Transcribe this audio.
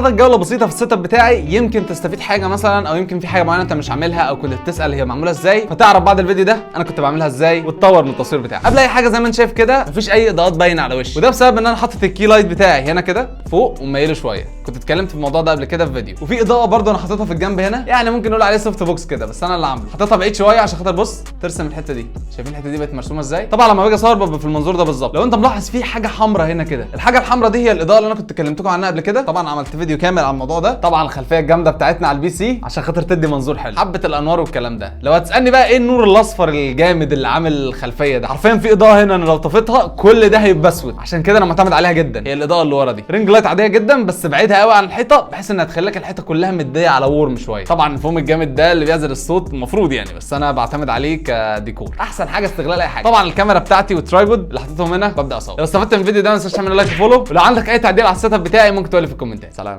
اخدك جولة بسيطة في ال setup بتاعي، يمكن تستفيد حاجة مثلا، او يمكن في حاجة معينة انت مش عاملها او كنت بتسال هي معمولة ازاي، فتعرف بعد الفيديو ده انا كنت بعملها ازاي وتطور من التصوير بتاعك. قبل اي حاجة، زي ما انت شايف كده، مفيش اي اضاءات باينة على وشي، وده بسبب ان انا حاطط ال key light بتاعي هنا كده فوق وميله شويه. كنت اتكلمت في الموضوع ده قبل كده في فيديو. وفي اضاءه برده انا حاططها في الجنب هنا، يعني ممكن نقول عليه soft box كده، بس انا اللي عامله، حاططها بعيد شوية عشان خاطر بص ترسم الحتة دي. شايفين الحتة دي بقت مرسومه ازاي؟ طبعا لما باجي اصور ببقى في المنظور ده بالظبط. لو انت ملاحظ في حاجة حمراء هنا كده، الحاجة الحمراء دي هي الاضاءة اللي انا كنت كلمتكم عنها قبل كده. طبعا عملت فيديو كامل عن الموضوع ده. طبعا الخلفية الجامدة بتاعتنا على ال PC عشان خاطر تدي منظور حلو، حبه الانوار والكلام ده. لو هتسالني بقى ايه النور الاصفر الجامد اللي عامل الخلفية ده، حرفيا في اضاءه هنا انا لو طفيتها كل ده هيبقى اسود، عشان كده انا معتمد عليها جدا. هي الاضاءة اللي ورا دي ring light عادية جدا، بس بعيدها قوي عن الحيطة بحيث انها تخلي لك الحيطة كلها مديه على warm شويه. طبعا الفوم الجامد ده اللي بيعزل الصوت المفروض يعني، بس انا بعتمد عليه كديكور، احسن حاجة استغلال اي حاجه. طبعا الكاميرا بتاعتي وال tripod اللي حطيتهم هنا ببدا اصور. لو استفدت من الفيديو ده ما تنساش تعمل like و follow، ولو عندك اي تعديل على ال setup بتاعي ممكن تقول لي في الكومنتات. سلام.